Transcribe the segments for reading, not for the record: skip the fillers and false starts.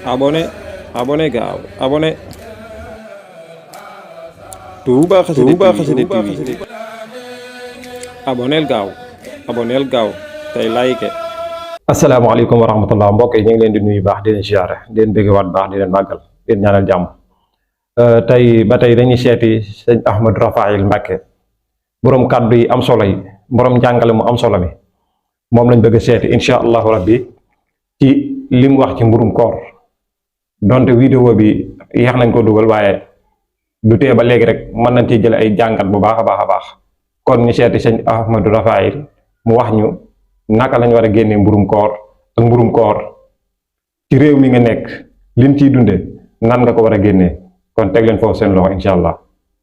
abonné abonné gaaw abonné Touba Xassida TV aboneel gaaw tey like. asalaamaaleykum wa rahmatullah mbokk yi ñu ngi leen di nuyu baax di leen ziare di leen bëgg waat baax di leen màggal di leen ñaanal jàmm. tey dañuy seeti sëñ Ahmadou Rafaïl Mbacké borom kàddu yi am solo yi borom njàngale mu am solo mi moom lañ bëgg a seeti incha allahu rabbi ci li mu wax ci mburum koor donte vidéo bi yéex nañ ko dugal waaye du tee ba léegi rek mën nañ ci jël ay jàngat bu baax a baax kon ñu seeti sëñ Ahmadou Rafaïl mu wax ñu naka lañ war a génnee mburum koor ak mburum koor ci réew mi nga nekk liñ ciy dunde nan nga ko war a génnee kon teg leen foofu seen loxo incha allah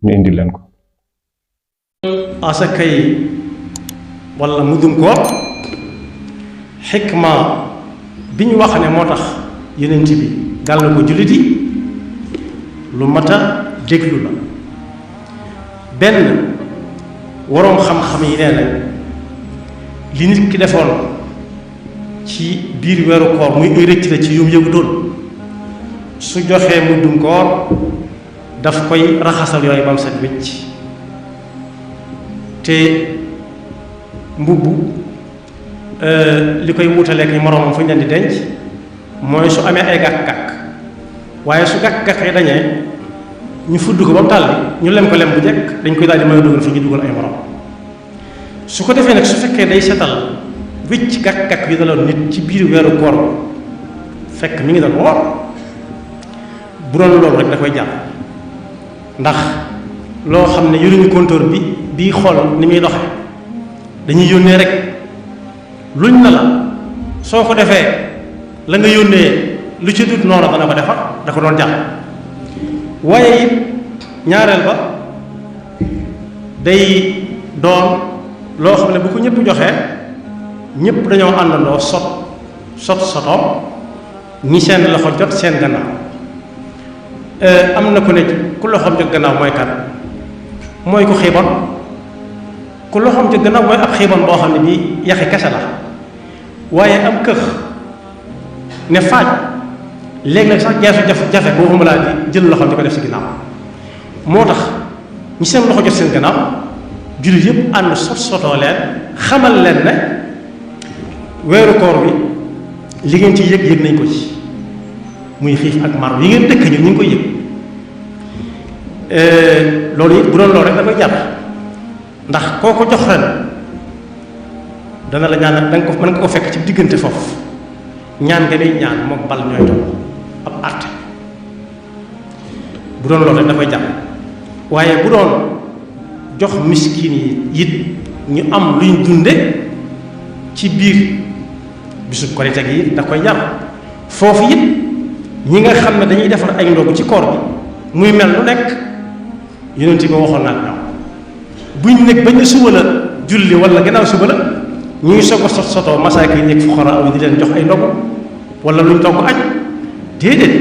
ñu indil leen ko. asaka yi wala mudum koor xikma bi ñu wax ne moo tax yonent bi gàll ko jullit yi lu mat a déglu la. benn waroom xam-xam yi nee nañ li nit ki defoon ci biir weeru koor muy ay rëcc la ci yum yëgutoon su joxee muddum koor daf koy raxasal yooyu ba mu set wecc te mbubb li koy wutaleek yi moroomam fu ñu leen di denc mooy su amee ay gàkk-gàkk waaye su gàkk-gàkk yi dañee ñu fudd ko ba mu tàlli ñu lem ko lem bu jekk dañ koy daal di mën a dugal fi ñu dugal ay moroom su ko defee nag su fekkee day setal wicc gàkk-gàkk yu daloon nit ci biir weeru koor fekk mi ngi doon woor bu doon loolu rek da koy jàpp ndax loo xam ne yoruñu compteur bi bii xool ni muy doxe dañuy yónnee rek luñ na la soo ko defee la nga yónnee lu ci dut noonu dana ko defar da ko doon jàpp waaye it ñaareel ba day doon loo xam ne bu ko ñëpp joxee ñëpp dañoo àndandoo sotoo ñi seen loxo jot seen gannaaw am na ku ne ku loxoom jot gannaaw mooy kan mooy ku xiibon ku loxoom jot gannaaw mooy ab xiibon boo xam ne bii yaxi kese la waaye am këx ne faaj léegi nag sax jaasu jafe boo xamulaa di jël loxoom di ko def si ginnaaw moo tax ñi seen loxo jot seen gannaaw jullit yëpp ànd sotoo leen xamal leen ne weeru koor bi li ngeen ci yëg nañ ko ci muy xiif ak mar yi ngeen dëkk ñu ngi koy yëg loolu it bu doon loolu rek da koy jàpp ndax koo ko jox ren dana la ñaan danga ko mën nga ko fekk ci diggante foofu ñaan nga day ñaan mook bal ñooy toll ab àtte bu doon loolu rek da koy jàpp waaye bu doon jox miskin yi it ñu am luñ dunde ci biir bisu korite gi it da koy jàpp foofu it ñi nga xam ne dañuy defar ay ndogu ci koor bi muy mel lu nekk yonent bi waxoon naa ñoom buñ nekk bañ ne suba la julli wala gannaaw suba la ñuy soog a sotoo masaaka yi nekk fuqara yi di leen jox ay ndogu wala luñ togg añ déedéet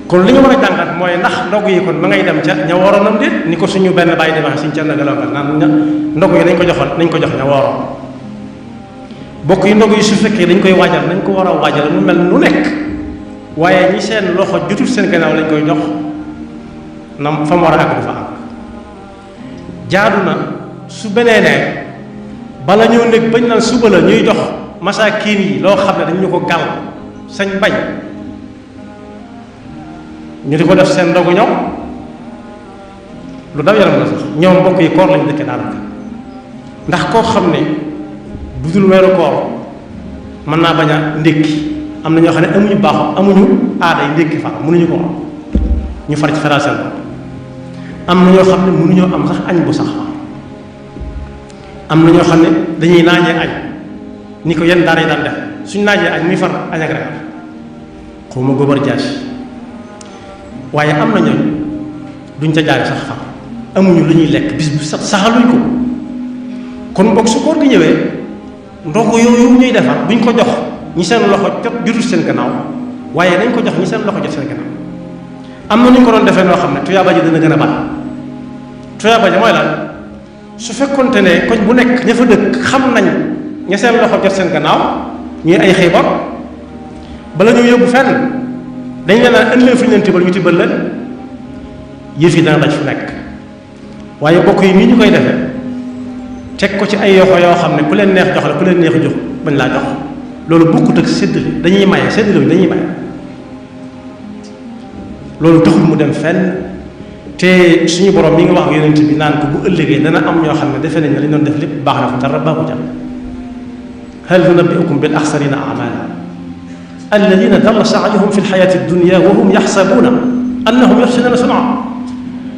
kon li ñu war a jàngat mooy ndax ndogu yi kon ma ngay dem ca ña waroon am déet ni ko suñu benn bàyyi di wax suñu ca nagalakat naan ndogu yi nañ ko jox ña waroon bokk yi ndogu yi su fekkee dañ koy waajal nañ ko war a waajal mu mel nu nekk waaye ñi seen loxo jotul seen gannaaw lañ koy jox na fa mu war a àgg du fa àgg jaadu na su benee ne bala ñëw nekk bañ naan suba la ñuy jox masaakiin yi loo xam ne dañ ñu ko gàll sañ bañ ñu di ko def seen ndogu ñoom lu daw yaram la sax ñoom mbokk yi koor lañu dëkkee daanaka ndax koo xam ne bu dul weeru koor mën naa bañ a ndékki am na ñoo xam ne amuñu baaxu amuñu aaday ndékki fa mënuñu ko ñu far ci feral seen bopp am na ñoo xam ne mënuñoo am sax añ bu sax am na ñoo xam ne dañuy naajee añ ni ko yenn daara yi daan def suñ naajee añ muy far añ ak rek xaw ma góobar jaas waaye am na ñooñ duñ ca jaare sax far amuñu lu ñuy lekk bis bu saxaluñ ko kon boog su koor gi ñëwee ndogu yooyu ñuy defar buñ ko jox ñi seen loxo jotul seen gannaaw waaye nañ ko jox ñi seen loxo jot seen gannaaw am na ñu ko doon defee noo xam ne tuyaaba ji dina gën a bari tuyaaba ji mooy lan su fekkonte ne koñ bu nekk ña fa dëkk xam nañ ña seen loxo jot seen gannaaw ñuy ay xiibar bala ñu yóbbu fenn dañ leen naan ëllëg fu ñu leen tibbal ñu tibbal leen yëf yi dana daj fu nekk waaye bokk yi nii ñu koy defee teg ko ci ay yoxo yoo xam ne ku leen neex jox la ku leen neex jox bañ laa jox loolu bokkut ak séddale dañuy maye séddale bi dañuy maye loolu taxul mu dem fenn te suñu borom mi ngi wax ak yonent bi naan ko bu ëllëgee dana am ñoo xam ne defe nañ ne li ñu doon def lépp baax na fa dara baaxu ca hal nunabbi'ukum bil axsarina a'maala alladina dalla sa'yuhum fi lxayaati dunya wa hum yaxsabuuna annahum yuxsinuuna sun'a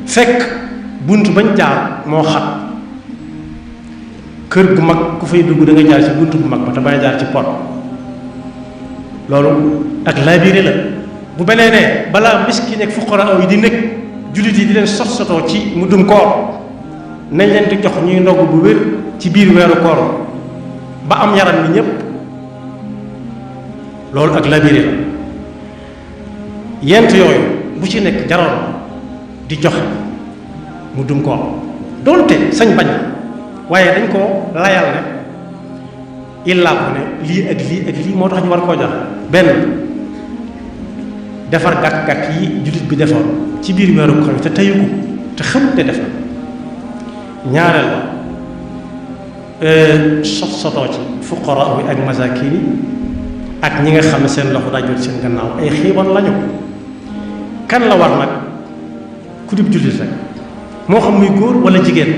fekk bunt bañ jaar moo xat kër gu mag ku fay dugg da nga jaar ci bunt bu mag ba te bañ a jaar ci pot loolu ak laabiré la bu benee ne balaa miskin ak fuqaraa yi di nekk jullit yi di leen sotoo ci mu dum koor nañ leen di jox ñuy ndogg bu wér ci biir weeru koor ba am yaram ni ñépp loolu ak labiré la yent yooyu bu ci nekk jaroon di joxe mu dum koor doonte sañ bañ waaye dañ koo layal ne illaa ko ne lii ak lii ak lii moo tax ñu war koo joxe benn defar gàkk-gàkk yi jullit bi defoon ci biir weeru koor te teyu ko te xamut ne def na ñaareel la sotoo ci fuqaraa bi ak masaakin yi ak ñi nga xam ne seen loxo dajul seen gannaaw ay xiiban lañu kan la war nag ku dib jullit rek moo xam muy góor wala jigéen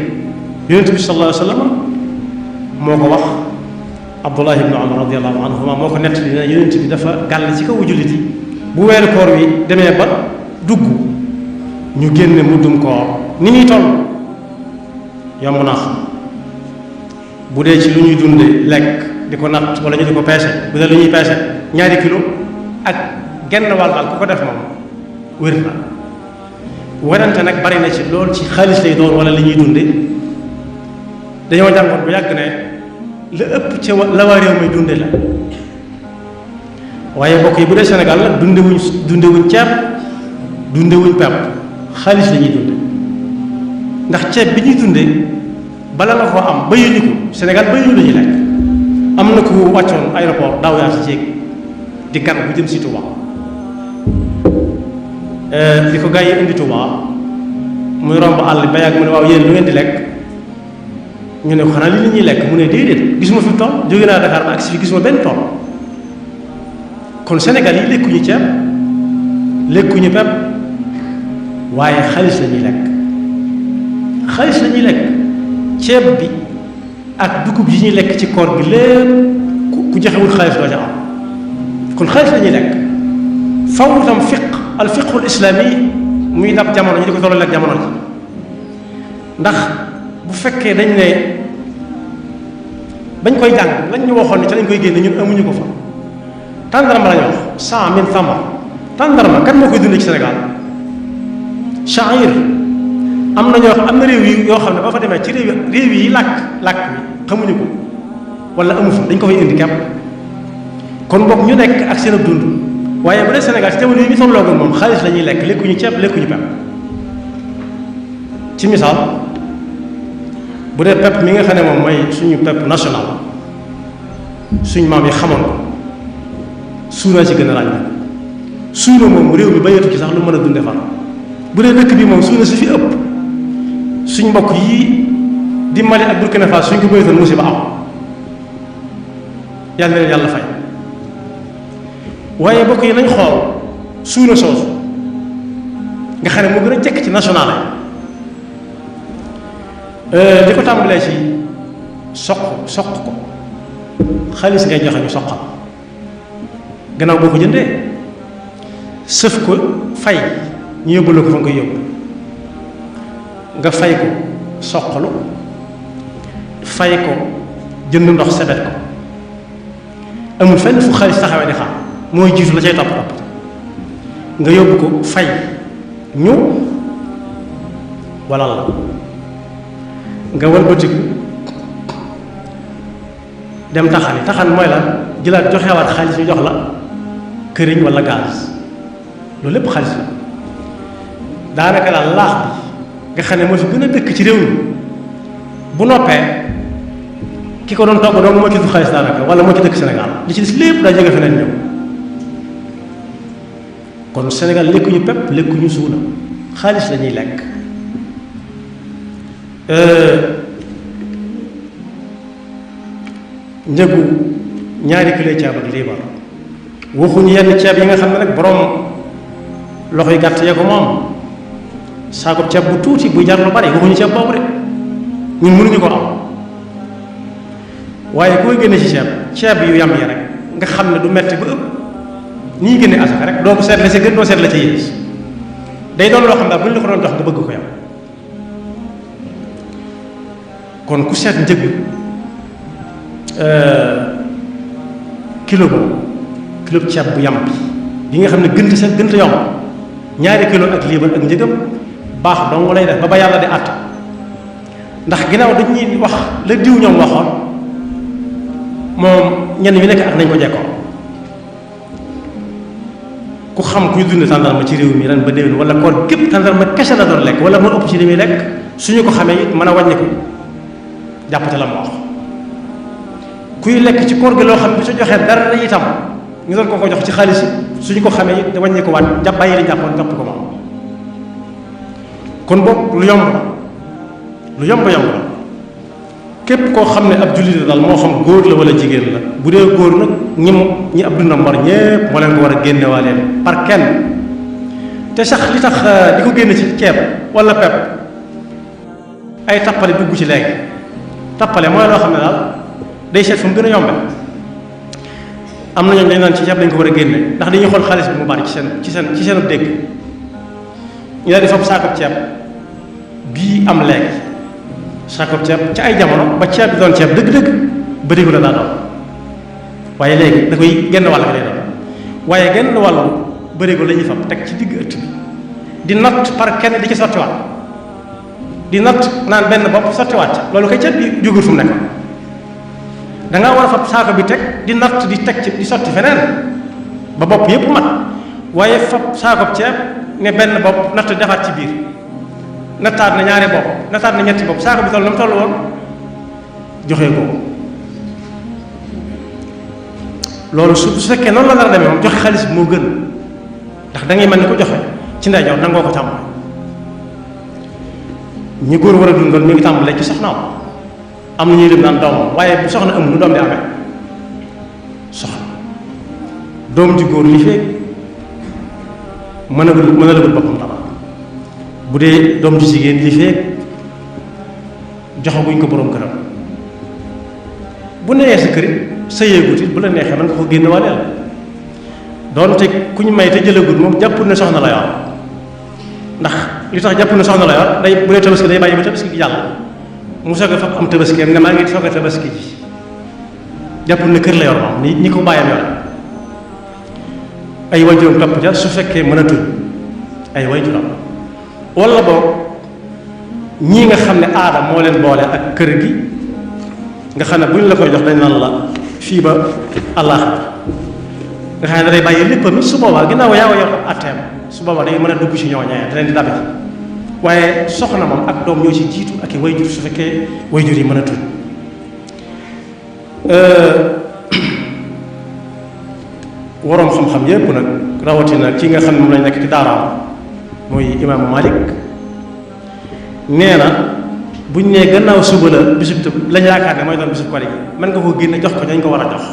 yonent bi sallallahu alayhi wa sallam moo ko wax Abdullah ibn Umar radiyallahu anhuma moo ko nettali ne yonent bi dafa gàll ci kaw jullit yi bu weeru koor wi demee ba dugg ñu génne muddum koor ni ñuy toll yomb naa xam bu dee ci lu ñuy dunde lekk di ko natt wala ñu di ko peese bu dee lu ñuy peese ñaari kilo ak genn wàll daal ku ko def moom wér na werante nag bari na ci lool ci xaalis lay doon wala li ñuy dunde dañoo jàngoon bu yàgg ne la ëpp ci la waa réew may dunde la waaye mbokk yi bu dee Sénégal nag dundewuñ ceeb dundewuñ pepp xaalis la ñuy dunde ndax ceeb bi ñuy dunde bala nga koo am bayuñu ko Sénégal bayuñu la ñuy lekk am na ku wàccoon aéroport daaw yaa ci jéeg di gan bu jëm si Touba di ko gars yi indi Touba muy romb àll ba yàgg mu ne waaw yéen lu ngeen di lekk ñu ne ko xanaa li nit ñuy lekk mu ne déedéet gisuma fi tool jóge naa Dakar ba agsi fi gisuma benn tool kon Sénégal yi lekkuñu ceeb lekkuñu pepp waaye xaalis la ñuy lekk xaalis la ñuy lekk ceeb bi ak dugub yi ñuy lekk ci koor gi lépp ku joxewul xaalis doo ca am kon xaalis la ñuy lekk faw itam al fiqhul islaami muy dab jamono ñu di ko tolloo ak jamono ji ndax bu fekkee dañ ne bañ koy jàng lañ ñu waxoon ne ca lañ koy génne ñun amuñu ko fa tàndarma lañ wax 100 000 tamar tàndarma kan moo koy dundee ci Sénégal sha'ir am na ñoo am na réew yi yoo xam ne ba fa demee ci réew yi làkk bi xamuñu ko wala amu fa dañ ko fay indi kepp kon boog ñu nekk ak seen dund waaye bu dee Sénégal ci jamono yi ñu tolloogoon moom xaalis la ñuy lekk lekkuñu ceeb lekkuñu pepp ci misaal bu dee pepp mi nga xam ne moom mooy suñu pepp national suñ maam yi xamoon ko suuna ci gën a ràññ suuna moom réew mi bayatu ci sax lu mën a dunde far bu dee dëkk bi moom suuna si fi ëpp suñ mbokk yii di Mali ak Burkina Faso suñ ko bayatoon musiba am yàlla leen yàlla fay waaye mbokk yi nañ xool suuna soosu nga xam ne moo gën a jekk ci national di ko tàmbalee ci soq ko xaalis ngay joxe ñu soqal gannaaw boo ko jëndee sëf ko fay ñu yóbbu ko fa nga koy yóbbu nga fay ko soqalu fay ko jënd ndox sebet ko amul fenn fu xaalis taxawee di xaar mooy jiitu la cay topp nga yóbbu ko fay ñu walla la nga walbatiku dem taxan mooy la jëlaat joxewaat xaalis ñu jox la këriñ walla gaz loolu lépp xaalis la daanaka daal laax bi nga xam ne moo fi gën a dëkk ci réew mi bu noppee ki ko doon togg doon moo ci du xaalis daanaka walla moo ci dëkk Sénégal li ci des lépp daa jóge feneen ñëw kon Sénégal lekkuñu pepp lekkuñu suuna xaalis la ñuy lekk njëgu ñaari kilo ceeb ak liibar waxuñu yenn ceeb yi nga xam ne nag borom loxo yi gàtt yee ko moom saako ceeb bu tuuti bu jar lu bari waxuñu ceeb boobu de ñun mënuñu ko am waaye ku koy génne ci ceeb yu yam yi rek nga xam ne du metti ba ëpp nii génne asaka rek doo ko seet la ca gën doo seet la ca yées day doon loo xam daal bu ñu la ko doon jox nga bëgg ko yam kon ku seet njëg kilo boobu kilo ceeb bu yam bi nga xam ne gënt sa gënt yomb ñaari kilo ak liibar ak njëgam baax dong lay def ba yàlla di àtt ndax ginnaaw dañuy wax la diw ñoom waxoon moom ñenn ñu nekk ak nañ ko jekkoo ku xam kuy dund tàndarma ci réew mi ren ba déwén wala koor gépp tàndarma kese la doon lekk wala moo ëpp ci li muy lekk suñu ko xamee it mën a wàññi ko jàppate la mu wax kuy lekk ci koor gi loo xam ne bu sa joxee dara itam ñu doon ko jox ci xaalis suñu ko xamee it wàññi ko waat jàpp bàyyi li jàppoon jàpp ko moom kon boog lu yomb la képp koo xam ne ab jullit la daal moo xam góor la wala jigéen la bu dee góor nag ñi ab dundam war ñépp moo leen ko war a génne waa leen par kenn te sax li tax di ko génne ci ceeb wala pepp ay tappale dugg ci léegi tappale mooy loo xam ne daal day seet fu mu gën a yombe am na ñooñu dañ naan ci ceeb dañ ko war a génne ndax dañuy xool xaalis bi mu bari ci seen ab dégg ñu daal di fab saako ceeb bii am léegi saako ceeb ci ay jamono ba ceeb bi doon ceeb dëgg-dëgg bërigo la daa doon waaye léegi da koy genn wàll lay doon waaye genn wàllu bërigo la ñuy fab teg ci digg ëtt bi di natt par kenn di ci sottiwaat di natt naan benn bopp sottiwaat loolu koy ceeb bi jógul fu mu nekk da ngaa war a fab saako bi teg di natt di teg ci di sotti feneen ba bopp yépp mat waaye fab saako ceeb ne benn bopp natt defaat ci biir nattaat na ñaari bopp nattaat na ñetti bopp saako bi toll na mu toll woon joxe ko loolu su fekkee noonu la dara demee moom joxe xaalis bi moo gën ndax da ngay mel ni ko joxe ci ndeyjoor nangoo ko tàmbale ñi góor war a dundal mi ngi tàmbalee ci soxnaam am na ñuy dem naan doomam waaye bu soxna amul lu doom di amee soxna doom ji góor li fekk mën a lëbal boppam dara bu dee doom ji jigéen li fekk joxaguñ ko boroom këram bu newee sa kërit sa yéegut it bu la neexee mën nga ko génn wàlleel doonte ku ñu may te jëlagut moom jàppul ne soxna la yor ndax li tax jàppul ne soxna la yor day bu dee tabaski day bàyyi ba tabaski gi jàll mu soog a fab am tabaski ne maa ngi soog a tabaski ji jàppul ne kër la yor moom ñi ko bàyyam yor ay waajuram topp ja su fekkee mën a tudd ay waajuram wala boog ñii nga xam ne aada moo leen boole ak kër gi nga xam ne bu ñu la koy jox dañ naan la fii ba àllaaxira nga xam ne day bàyyi léppam su boobaa ginnaaw yaa wa yor atteem su boobaa day mën a dugg ci ñooñee da leen di dabe waaye soxna moom ak doom ñoo ci jiitu ak i wayjur su fekkee wayjur yi mën a tudd waroom xam-xam yépp nag rawatina ki nga xam ne moom lañ nekk ci daaraam mooy imaamu Malik nee na buñ nee gannaaw suba la bisub tëb lañ yaakaar ne mooy doon bisub kori gi mën nga ko génne jox ko ñañ ko war a jox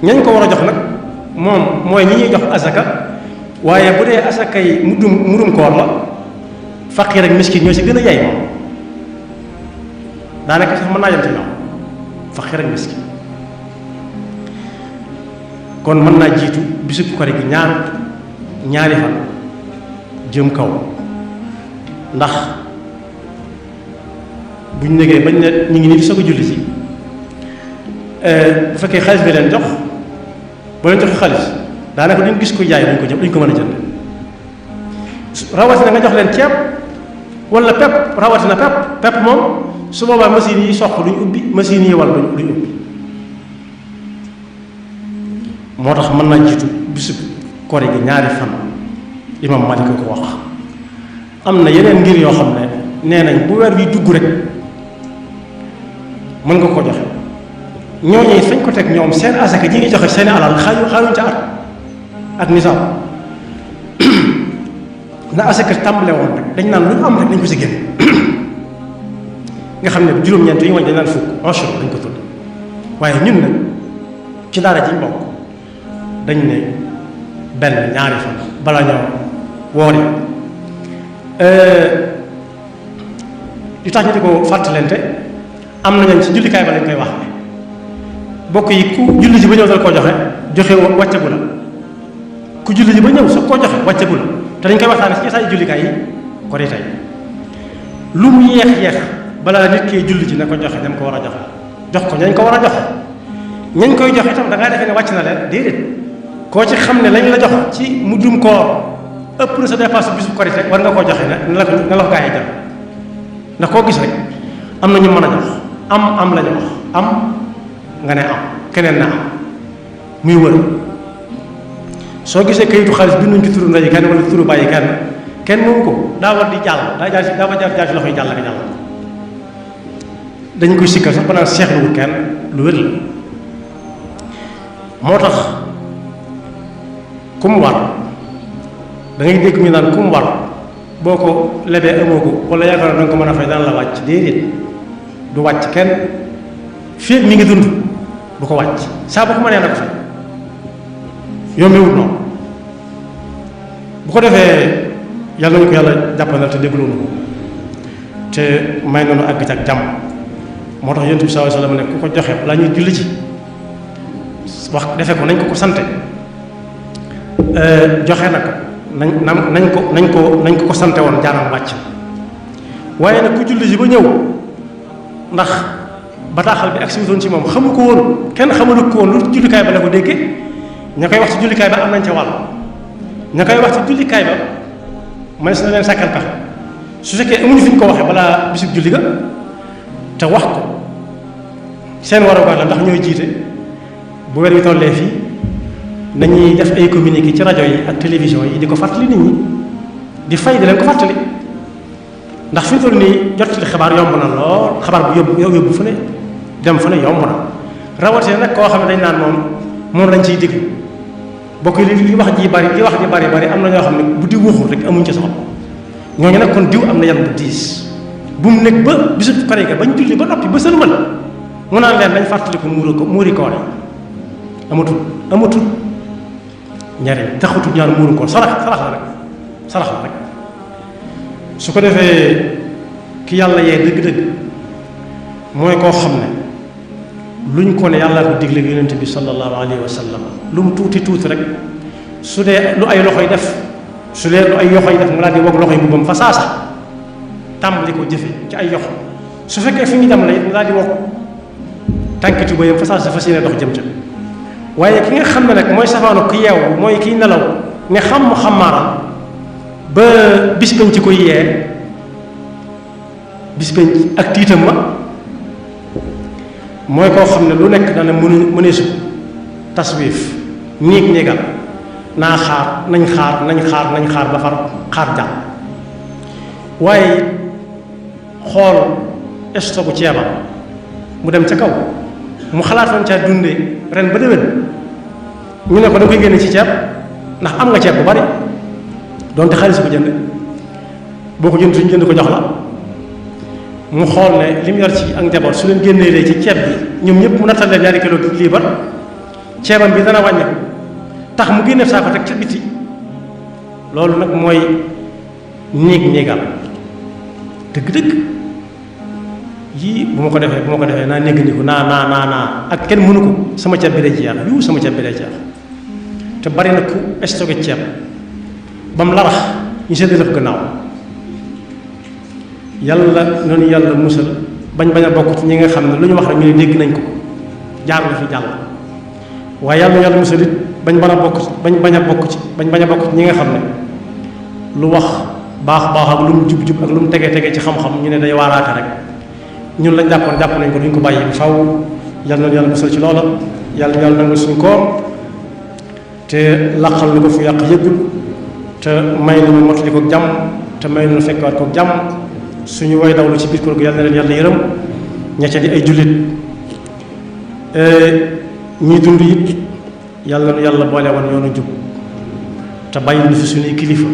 ñañ ko war a jox nag moom mooy ñi ñuy jox asaka waaye bu dee asaka yi mudum koor la faqiir ak miskin ñoo ci gën a yay moom daanaka sax mën naa yem ci ñoom faqiir ak miskin kon mën naa jiitu bisub kori gi ñaari fan jëm kaw ndax buñ negee bañ ne ñu ngi nii di soog a julli si bu fekkee xaalis bi leen jox boo leen joxe xaalis daanaka duñ gis ko jaay duñ ko mën a jënd rawatina nga jox leen ceeb wala pepp rawatina pepp moom su boobaa machine yi soq duñ ubbi machine yi wala duñ ubbi moo tax mën naa jiitu bisub kori gi ñaari fan imam Malik ko wax am na yeneen ngir yoo xam ne nee nañ bu weer wi dugg rek mën nga ko joxe ñooñu fañ ko teg ñoom seen asaka ji ngi joxe seen alal xaaruñ ca at ak nisaab na asaka tàmbale woon rek dañ naan lu ñu am rek dañ ko si génn nga xam ne juróom-ñeent yi wañ dañ naan fukk enchur dañ ko tudd waaye ñun nag ci daara ji mbokk dañ ne benn ñaari fan bala ñoo woori li tax ñu di ko fàttalente am na ñoom ci jullikaay ba lañ koy wax bokk yi ku julli ji ba ñëw dal koo joxe wàccagu la ku julli ji ba ñëw soo koo joxe wàccagu la te dañ koy waxtaane ci saa jullikaay yi ko di tey lu mu yeex balaa nit kee julli ji na ko joxe ñam ko war a joxe jox ko ñañ ko war a joxe ñañ koy joxe itam da ngaa defee ne wàcc na leen déedéet koo ci xam ne lañ la jox ci mujjum koor ëpp na sa dépasse bisu korite war nga koo joxe na la ko gaa yi jox ndax koo gis rek am na ñu mën a jox am la ñu wax am nga ne am keneen na am muy wër soo gisee kayitu xaalis bi nuñ ci turu ndey kenn wala turu bàyyi kenn moomu ko daa war di jàll daa jaar ci loxo yi jàll ak jàll dañu koy sikkal sax ba naan seexluwul kenn lu wér la moo tax ku mu war da ngay dégg ñu naan ku mu war boo ko lebee amoo ko wala yaakaar na nga ko mën a fay daan la wàcc déedéet du wàcc kenn fii mi ngi dund du ko wàcc saa bu ko mënee na ko fay yombewut noonu bu ko defee yàlla nañu ko yàlla jàppandal te dégluwoonu ko te may noonu àgg ci ak jàmm moo tax yonent bi sallallahu alayhi wasallam ne ku ko joxe balaa ñuy julli ci wax defe ko nañ ko sante joxe na ko nañ ko sante woon jaanam wàcc waaye nag ku julli ji ba ñëw ndax bataaxal bi ak si wutoon ci moom xamu ko woon kenn xamalu ko woon lu jullikaay ba la ko déggee ña koy wax ci jullikaay ba am nañ ca wàll ña koy wax ci jullikaay ba mënees na leen sàkkal pexe su fekkee amuñu fi ñu ko waxee balaa bisub julli ga te wax ko seen warugar la ndax ñooy jiite bu weer wi tollee fii nañuy def ay communiqué ci rajo yi ak télévision yi di ko fàttali nit ñi di fay di leen ko fàttali ndax fi mu toll nii jottali xabaar yomb na lool xabaar bu yóbbu fu ne dem fu ne yomb na rawatina nag koo xam ne dañ naan moom lañ ciy digg bokk yi li wax ji bari am na ñoo xam ne bu diw waxul rek amuñ ci soxla ñooñu nag kon diw am na yan bu diis bu mu nekk ba bisu korite bañ julli ba noppi ba sëlmal mu naan leen dañ fàttali ko muuri koor yi amatul njariñ taxatul ñaan muuru koor sarax la rek su ko defee ki yàlla yee dëgg-dëgg mooy koo xam ne luñ ko ne yàlla ko digle yonent bi sallallahu alayhi wa sallam lu mu tuuti rek su dee lu ay loxoy def su dee lu ay yoxoy def mu daal di wog loxoy bubbam fa saasa tàmbali ko jëfe ci ay yoxo su fekkee fi ñu dem la it mu daal di wog tànkati ba yam fa saasa fas yéene dox jëm ca waaye ki nga xam ne nag mooy safaanu ku yeewu mooy kiy nelaw ne xam xamaaral ba bis bañ ci koy yee bis bañ ak tiitam ma mooy koo xam ne lu nekk dana mëneesu taswiif néegal naa xaar nañ xaar ba far xaar jàll waaye xool stock bu ceebam mu dem ca kaw mu xalaatoon caa dunde ren ba déwén ñu ne ko da koy génne ci ceeb ndax am nga ceeb bu bari donte xaalis ko jënd boo ko jënd suñu jënd ko jox la mu xool ne li mu yor ci ak njaboot su leen génnee lee ci ceeb bi ñoom ñëpp mu nattal leen ñaari kilo liibar ceebam bi dana wàññeeku tax mu génne saa ko teg ca biti loolu nag mooy néegal dëgg-dëgg yii bu ma ko defee naa néggandiku naa ak kenn mënu ko sama ceeb bi day jeex sama ceeb bi day jeex te bari na ku stocké ceeb ba mu larax ñu séddale ko gannaaw yàlla noonu yàlla musal bañ a bokk ci ñi nga xam ne lu ñu wax rek ñu ne dégg nañ ko jaar na fi jàll waaye yàlla musal it bañ bañ a bokk ci ñi nga xam ne lu wax baax ak lu mu jub ak lu mu tege ci xam-xam ñu ne day waaraate rek ñun lañ jàpp nañ ko duñ ko bàyyi bu faw yàlla noonu yàlla musal ci loola yàlla nangu suñu koor te laqal lu ko fu yàq yëggul te may lu mu motali ko jàmm te may lu mu fekkaat ko jàmm suñu way dawlu ci biir kër gi yàlla na leen yàlla yërëm ña ca di ay jullit ñuy dund it yàlla nu yàlla boole woon yoonu jub te bàyyi lu fi suñuy kilifa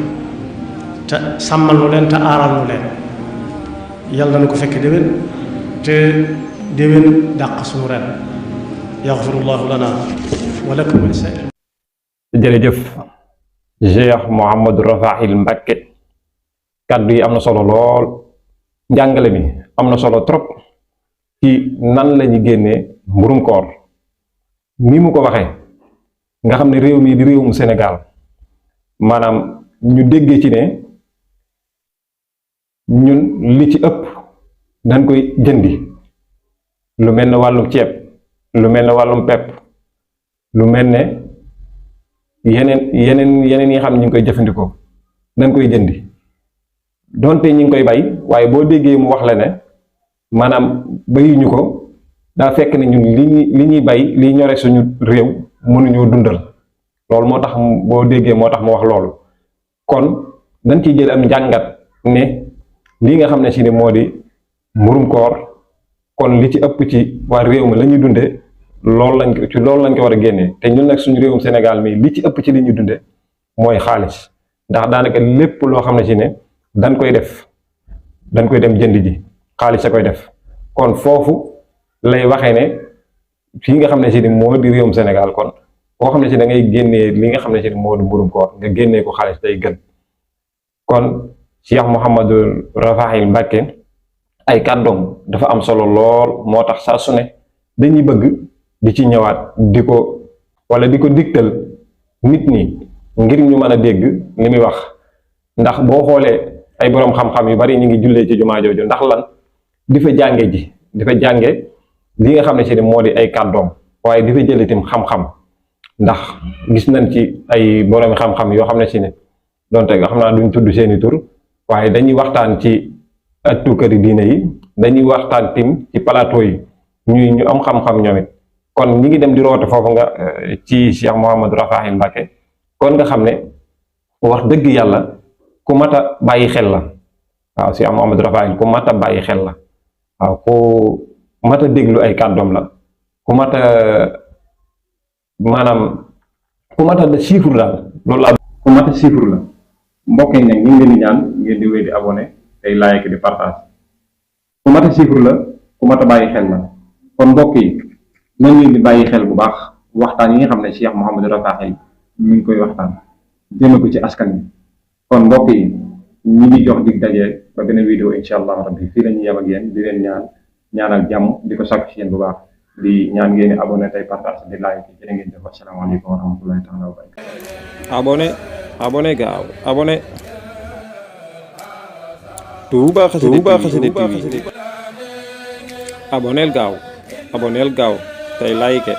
te sàmmal nu leen te aaral nu leen yàlla na ko fekk déwén te déwén dàq suñu ren yaxfirullahu lana wa lakum wa lisaa'ir. jërëjëf Cheikh Mouhamadou Rafail Mbacké kàddu yi am na solo lool njàngale mi am na solo trop ci nan la ñu génnee mburum koor ni mu ko waxee nga xam ne réew mi di réewum Sénégal maanaam ñu déggee ci ne ñun li ci ëpp dañ koy jëndi lu mel ne wàllum ceeb lu mel ne wàllum pepp lu mel ne yeneen yi xam ne ñu ngi koy jëfandikoo dañ koy jëndi donte ñi ngi koy bay waaye boo déggee mu wax la ne maanaam bayuñu ko daa fekk ne ñun li ñuy bay li ñore suñu réew mënuñoo dundal loolu moo tax boo déggee moo tax mu wax loolu kon dañ ciy jël am njàngat ne lii nga xam ne si ne moo di mburum koor kon li ci ëpp ci waa réew mi la ñuy dunde loolu lañ ko war a génnee te ñun nag suñu réewum Sénégal mi li ci ëpp ci li ñuy dunde mooy xaalis ndax daanaka lépp loo xam ne si ne dañ koy dem jënd ji xaalis a koy def kon foofu lay waxee ne fii nga xam ne si ni moo di réewum Sénégal kon koo xam ne si da ngay génnee li nga xam ne si ni moo di mburum koor nga génnee ko xaalis day gën kon Cheikh Mouhamadou Rafail Mbacké ay kàddoom dafa am solo lool moo tax saa su ne dañuy bëgg di ci ñëwaat di ko digtal nit ñi ngir ñu mën a dégg li muy wax ndax boo xoolee ay boroom xam-xam yu bari ñu ngi jullee ci jumaa jooju ndax lan di fa jànge li nga xam ne si ne moo di ay kàddoom waaye di fa jël itam xam-xam ndax gis nañ ci ay boroomi xam-xam yoo xam ne si ne donte nga xam naa duñ tudd seeni tur waaye dañuy waxtaan ci ëttu këri diine yi dañuy waxtaan tim ci plateau yi ñu am xam-xam ñoom it kon ñi ngi dem di roote foofu nga ci Cheikh Mouhamadou Rafail Mbacké kon nga xam ne wax dëgg yàlla ku mat a bàyyi xel la waaw Cheikh Mouhamadou Rafail ku mat a bàyyi xel la waaw ku mat a déglu ay kàddoom la ku mat a maanaam ku mat a siifur daal loolu la ku mat a siifur la mbokk yi nag ñu ngi leen di ñaan ngeen di wéy di abonné tey like di partage ku mat a siifur la ku mat a bàyyi xel la kon mbokk yi nañ leen di bàyyi xel bu baax waxtaan yi nga xam ne Cheikh Mouhamadou Rafail ñu ngi koy waxtaan jëme ko ci askan wi kon mbokk yi ñi ngi jox dig daje ba beneen vidéo incha allah rabbi fii la ñuy yem ak yéen di leen ñaanal jàmm di ko sakku ci yéen bu baax di ñaan ngeen di abonné tey partage di like jërë ngeen jëf asalaamaaleykum wa rahmatullahi taala wa barakatuh abonné gaaw abonné Touba Xassida TV aboneel gaaw tey like